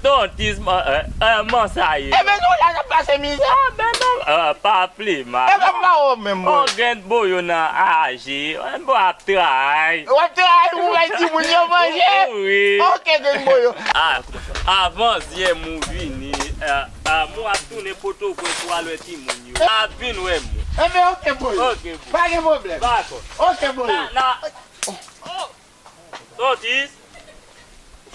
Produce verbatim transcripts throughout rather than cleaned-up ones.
Tontis, man, eh, eh, man sa ye. Enben nou la n ap pase mizè. Ah, ben non, eh, pa pli mal. Enben m pa wè w menm, boy. On grenn boyo nan aje. Enben w ap tray. W ap tray pou bay timoun yo manje? Wi. Ok, grenn boyo. Ah, avan zyè mou vini, eh, eh, mou ap tounen Pòtoprens pou al wè timoun yo. Ap vin wè mou. Enben ok, boyo. Ok, boy. Pa gen pwoblèm. Dakò. Ok, boyo. Na, na, oh. Tontis.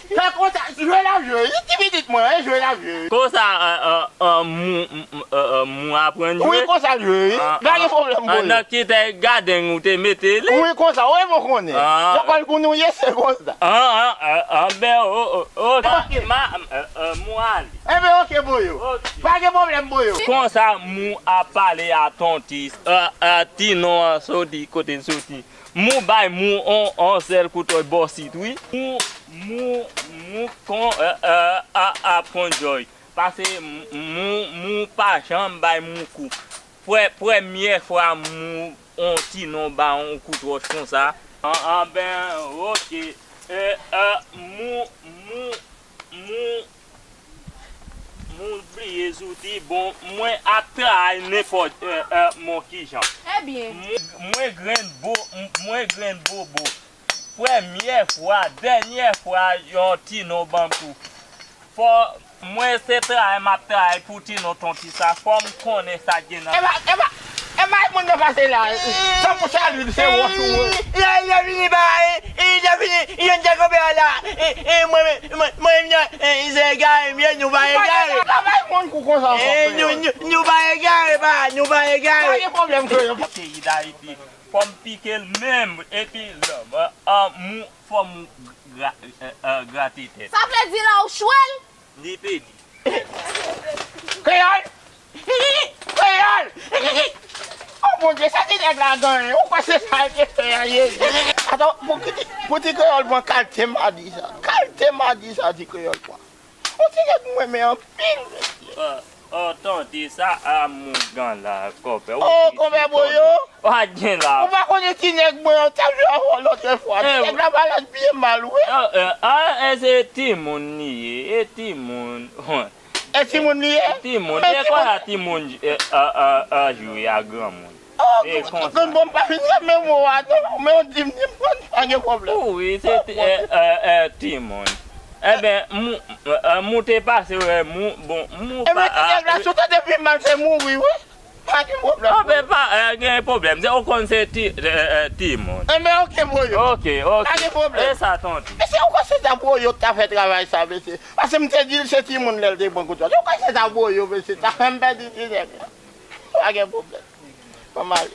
Fè konsa, jwe l ap jwe wi, ti pitit mwen, e jwe l ap jwe wi. Konsa, eh, eh, eh, mou, m, m, eh, eh, mou aprann jwe? Wi, konsa l jwe wi. Ah, pa gen pwoblèm, ah, boyo. Nan ki tè gaden ou te mete li? Wi, konsa, ou menm ou konnen. Ah. Lekòl kounye a se konsa. Ah, ah, ah, ah, ben, oh, oh, oh, ma, ma, eh, eh, mou ale. Enben, ok, boyo. Ok. Pa gen pwoblèm, boyo. Konsa, mou ap pale a Tontis. Eh, eh, ti non an soti, kote l soti. Mou bay mou on, on sèl kout oy bòsit wi. Mou, mou, mou kon, eh, eh, a, a, kon jòj. Pase mou, mou, mou pa janm bay mou kou. Prè-, premyè fwa mou on ti non ba on kout wòch konsa. An, an, ben, ok. Eh, eh, mou, mou, mou, Moun bliye zouti, bon, mwen ap tray nenpòt, eh, eh, mò kijan. Ebyen. Mwen, mwen grenn bo, mwen grenn bobo. Premyè fwa, dènyè fwa, yon ti non ban m tou. Fò, mwen se tray m ap tray pou ti non Tonti sa, fò m konnen sa k gen nan. Epa, epa, epa, moun nan pase la. San pou sali, se wòch ou wè. Yo, yo vini ba, eh, eh, yo vini, yo te konpè la. Eh, eh, mwen, mwen, mwen, mwen, eh, se egare, mwen, nou pa egare. Ou pa ka bay moun kou konsa ankò, eh, nou, nou, nou pa egare, pa, nou pa egare. Pa gen pwoblèm, frè. Peyi Dayiti, fò m pike l menm, epi, eh, eh, mou, fò m gra-, eh, eh, grate tèt. Sa vle di la ou chwe l? Li pedi. Kreyòl! Kreyòl! Oh, Bondye, sa ti nèg la genyen. Ou kwè se sa l te fè a, Jezi? Atò, pou ki ti, pou ti kreyòl pran kalte madi sa? Kalte madi sa ti kreyòl pran. Yon ti nèg mwen renmen anpil, mesye. Oh, oh, tonte, sa a mou gan la, konpè. Oh, konpè Boyo. Pa gen la. Ou pa konnen ti nèg mwen an t ap jwe avè w lòt fwa. Ti nèg la malad byen mal, wi. Ah, eh, ah, eh, se timoun li ye, e timoun. E timoun li ye? Timoun. E timoun. Dekwè timoun, eh, ah, ah, ah, jwe a granmoun. Oh, e konsa. Bon, m pa fin renmen mo a, non. Men w di m, di m, pa gen pwoblèm. Wi, se ti, eh, eh, eh, timoun. Enben, mou, eh, mou te pase, wè, mou, bon, mou pa. Enben, ti nèg la, si w tande pi mal, se mouri, wi. Pa gen pwoblèm. Anben, pa, eh, gen pwoblèm. Se, ou konn se ti, eh, eh, timoun. Enben, ok, Boyo. Ok, ok. Pa gen pwoblèm. E sa, tonton. Mesye, ou kwè se ta Boyo k ta fè travay sa, mesye? Paske m te di l se timoun lè l te pran kout wòch. Ou kwè se ta Boyo, mesye, ta fè m pèdi ti nèg la? Pa gen pwoblèm. Ban m ale.